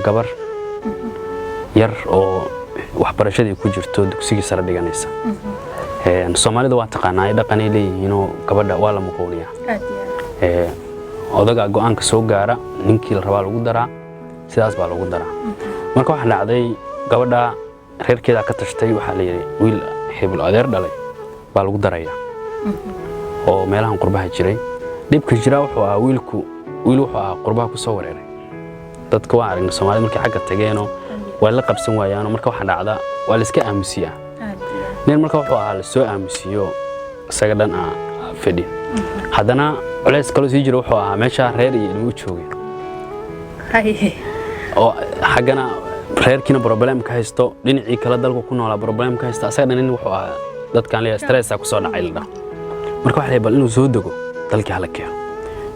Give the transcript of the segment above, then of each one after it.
Gabar yar oo waxbarashadii ku jirto, dugsigii sare dhiganaysa. Soomaalida waa taqaanaa, ay dhaqanay leeyihiinoo gabadha waa la muquuniyaa. Odaga go'aanka soo gaara, ninkii la rabaa lagu daraa, sidaas baa lagu daraa. Marka waxaa dhacday, gabadha reerkeedaa ka tashtay. Waxaa la yidhi wiil hebel adeer dhalay baa lagu daraya oo meelahan qurbaha jiray. Dhibka jira wuxuu ahaa, wiilku wiil wuxuu ahaa qurbaha ku soo wareeray. Dadka waa aragna, Soomaalida markay xagga tageenoo waa la qabsan waayaano. Marka waxaa dhacda, waa la iska aamusiyaa nin. Marka wuxuu ahaa la soo aamusiyo, isaga dhan a fadhin. Haddana culays kaloo sii jira wuxuu ahaa, meeshaa reer iyo ilmo u joogeen oo xaggana reerkiina problem ka haysto, dhinacii kale dalku ku noolaa problem ka haysto. Asaga dhan nin wuxuu ahaa dadkan leeyahay stressa ku soo dhacay la dhaho. Marka waxa la bal inuu soo dego dalkii hala keeno.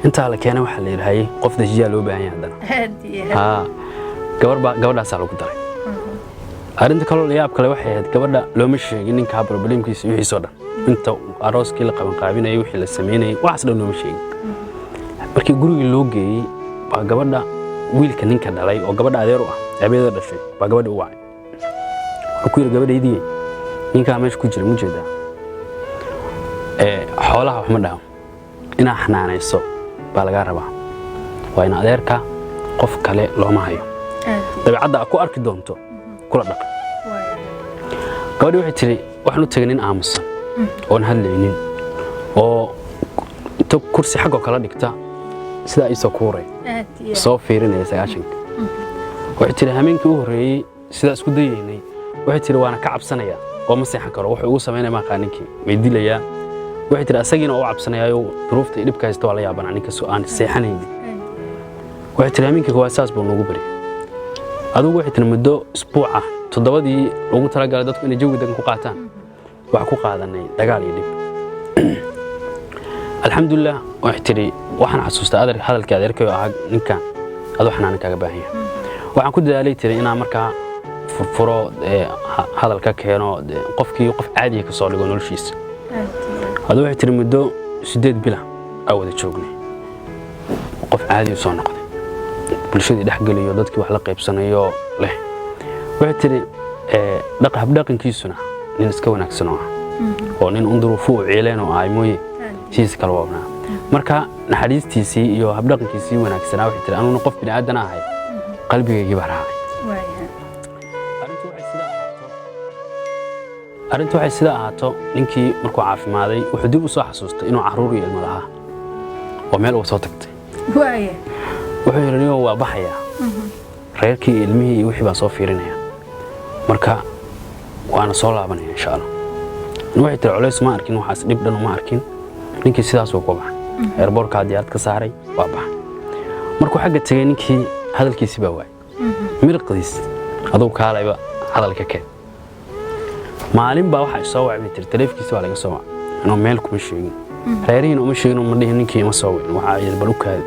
Intaa la keenay, waxaa la yidhahay qof dejiyaa loo baahan yahay. Haddana haa, gabar baa, gabadhaasaa lagu daray. Arrinta kaloo layaab kale waxay ahayd, gabadha looma sheegin ninkaa problemkiisa wixiisoo dhan. Inta arooskii la qabanqaabinayay, wixii la samaynayay, waxaas dhan looma sheegin. Markii gurigii loo geeyey baa gabadha wiilka ninka dhalay oo gabadha adeer u ah, aabaheeda dhashay, baa gabadha u wacay. Wuxuu ku yidhi, "Gabadhaydii, ninkaa meesha ku jira ma jeedaa? Xoolaha wax ma dhaho, inaa xanaanayso baa lagaa rabaa. Waa in adeerka, qof kale looma hayo. Dabeecadda aad ku arki doonto kula dhaqan." Gabadhii waxay tidhi, waxaan u tegay nin aamusan oon hadlaynin, oo inta kursi xaggoo kala dhigta sidaa iisoo kuuray, soo fiirinaya 90-ka. Waxay tidhi, hameenkii u horreeyey sidaa isku dayaynay, waxay tidhi, waana ka cabsanayaa oo ma seexan karo. Wuxuu igu samaynaya maaqa, ninkii may dilayaa. Waxay tidhi, asagiina oo u cabsanayaayo duruufta iyo dhibka haysta waa la yaabanaa, ninkaasoo aan seexanaynin. Waxay tidhi, hameenkii koowaad saas buu noogu baryay. Adigu, waxay tidhi, muddo isbuuca, 7dii loogu talagalay dadku inay jawi degan ku qaataan, waxaa ku qaadanay dagaal iyo dhib. Alxamdulilah, waxay tidhi, waxaan xasuustaa hadalkii adeerkayo ahaa, ninkan aduu xanaanin kaaga baahan yahay. Waxaan ku dadaalay, tiri, inaan markaa furfuro, hadal ka keeno, qofkii qof caadiya ka soo dhigo noloshiisa. Aduu, waxay tidhi, muddo 8 bila aa wada joognay, qof caadi u soo noqday, bulshadii dhex gelayo, dadkii wax la qaybsanayo leh. Waxay tidhi, habdhaqankiisuna nin iska wanaagsan oo ah, oo nin un duruufu u ciileen oo ahay mooye, sidiisa kale waa marka naxariistiisii iyo habdhaqankiisii wanaagsanaa. Waxay tidhi, anuguna qof bini aadan ahay, qalbigaygii baa raacay. Arrintu waxay sida ahaato, ninkii markuu caafimaaday wuxuu dib u soo xasuustay inuu carruur iyo ilmo lahaa oo meel uga soo tagtay. Wuxuu yidhi, "Niyow, waa baxayaa, reerkii iyo ilmihii iyo wixii baan soo fiirinaya, marka waana soo laabanaya insha Allah." Waxay tiri, culays ma arkin, waxaas dhib dhan uma arkin. Ninkii sidaasuu ku baxay, airportkaa diyaarad ka saaray, waa baxay. Markuu xagga tegey, ninkii hadalkiisii baa waayay, mirqdiis aduu kaalayba hadalka keen. Maalin baa waxaa isoo wacay, bay tiri, taleefkiisi baa laga soo wacay. Anoo meel kuma sheegin, reerihiina uma sheegin, uma dhihin ninkii ima soo wicin. Waxaa yidhi, bal u kaadi.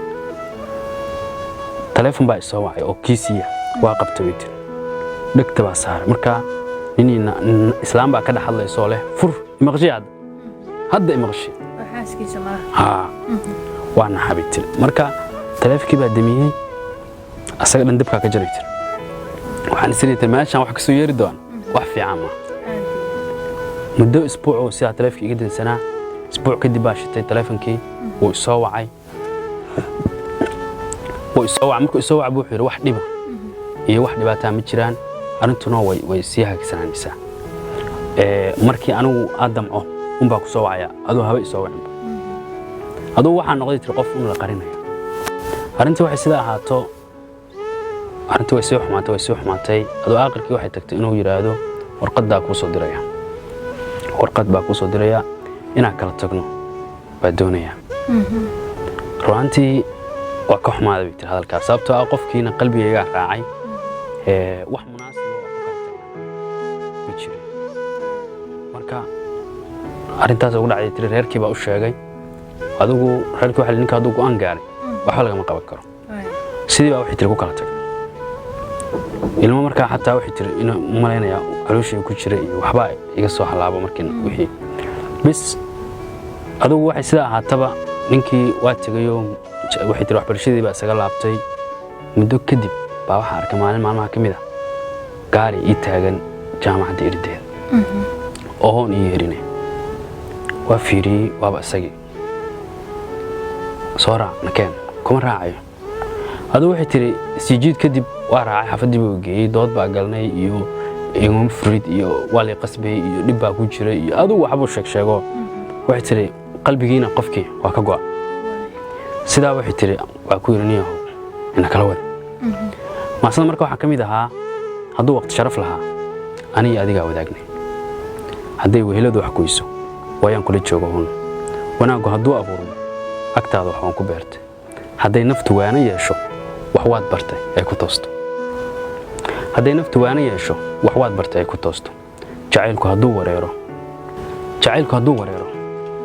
Taleefon baa isoo wacay oo kiisiya. Waa qabtay, bay tiri, dhegta baa saaray. Marka niniina islaam baa ka dhex hadlaysoo leh, "Fur, imaqshay hadda, hadda imaqshay." Haa, waa naxabay, tiri. Marka taleefonkii baa damiyey, asaga dhan dabkaa ka jaray, tiri. Waxaan isiri, tiri, meeshaan wax kasoo yeeri doona wax fiican ma. Muddo isbuucuu sidaa taleefonkii iga dansanaa. Isbuuc kadib baa shitay taleefonkii, wuu isoo wacay, wuu isoo wacay. Markuu isoo wacay buu wuxuu yidhi, wax dhiba iyo wax dhibaataa ma jiraan, arrintuna way sii hagagsanaanaysaa. Markii anigu aad damco unbaa ku soo wacaya, aduu haba isoo wacinba. Adugu waxaa noqday, tiri, qof un la qarinayo. Arrintii waxay sida ahaato, arrintii way sii xumaatay, way sii xumaatay. Aduu aakhirkii waxay tagtay inuu yidhaahdo, warqaddaa kuu soo diraya, warqad baa kuu soo diraya, inaan kala tagno baa doonaya. Ru'aantii waa ka xumaaday, bay tiri, hadalkaas, sababtoo ah qofkiina qalbigaygaa raacay. Wax munaasib oo ku kala tagna ma jirin. Marka arrintaas ugu dhacday, tiri, reerkii baa u sheegay. Adigu reerkii waxa ninka hadduu go'aan gaaray waxba lagama qaban karo. Sidii baa, waxay tiri, ku kala tagnay. Ilmo markaa xataa, waxay tiri, inuu u malaynayaa calooshii ku jira iyo waxbaa iga soo halaabo markii wixii bis. Adigu waxay sidaa ahaataba, ninkii waa tegayoo, waxay tiri, waxbarashadii baa isaga laabtay. Muddo kadib Baa waxaa arkay maalin maalmaha ka mid a gaari ii taagan jaamacadda irdeeda oo hoon ii yeerine. Waa fiiriyey, waaba isagii. Soo raac, nakeen. Kuma raacayo. Aduu waxay tiri siijiid kadib waa raacay, xafaddii buu geeyey, dood baa galnay iyo iguma furid iyo waa lay qasbayey iyo dhib baa ku jiray iyo aduu waxbuu sheeg sheego. Waxay tiri qalbigiina qofkii waa ka go'a. Sidaa waxay tiri waa ku yidhi, niyahow, ina kala wada maasada. Marka waxaa ka mid ahaa: hadduu waqti sharaf lahaa, aniga adigaa wadaagnay. Hadday weheladu wax goyso, waayaan kula joogo hun. Wanaaggu hadduu abuurmo, agtaada wax waan ku beertay. Hadday naftu waano yeesho, wax waad bartay ay ku toosto. Hadday naftu waano yeesho, wax waad bartay ay ku toosto. Jacaylku hadduu wareero, jacaylku hadduu wareero,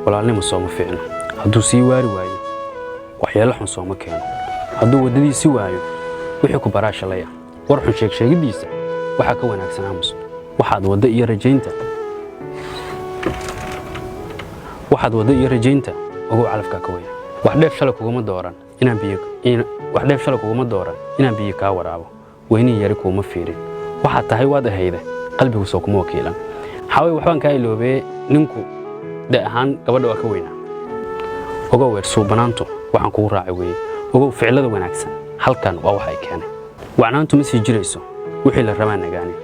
walaalnimo sooma fiicno. Hadduu sii waari waayo, waxyeello xun sooma keeno. Hadduu waddadiisi waayo, wixii ku baraa shalaya. War xun sheegsheegiddiisa waxaa ka wanaagsan aamus. Waxaad waddo iyo rajaynta, waxaad waddo iyo rajaynta, ogow calafkaa ka weyn. Wax dheef shalay kuguma dooran inaan biyo, wax dheef shalay kuguma dooran inaan biyo kaa waraabo. Weynihii yari kuuma fiirin. Waxaad tahay waad ahayde, qalbigu soo kuma wakiilan. Xaway, waxbaan kaa iloobee, ninku de ahaan gabadha waa ka weynaa. Ogow weer suubanaantu waxaan kugu raacay weeye. Ogow ficilada wanaagsan halkan waa wax ay keenay. Wacnaantu ma sii jirayso, wixii la rabaa nagaanin.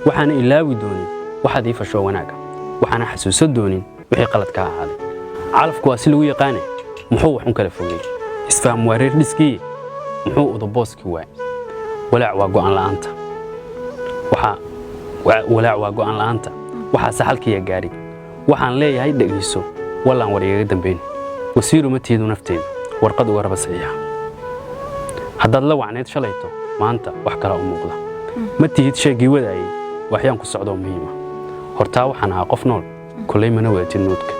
Waxaana ilaawi doonin waxaad ii fashoo wanaaga, waxaana xasuusan doonin wixii qalad ka ahaaday. Calafku waa si lagu yaqaane, muxuu wax un kala fogey? Isfaham waa reer dhiskii, muxuu udubooskii waay? Walaac waa go'aan la'aanta, waxaa walaac waa go'aan la'aanta, waxaa saxalkiya gaari. Waxaan leeyahay dhegayso, wallaan war igaga dambayn. Wasiiru ma tiidu nafteeda warqad uga raba saxiixa. Haddaad la wacneyd shalayto, maanta wax kalaa u muuqda. Ma tihid sheegii wadaayey, waxyaan ku socdoo muhiima. Hortaa waxaan ahaa qof nool, kullay mana wadatid nuudka.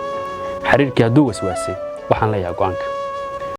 Xiriirkii hadduu waswaasay, waxaan leeyahay go'aanka.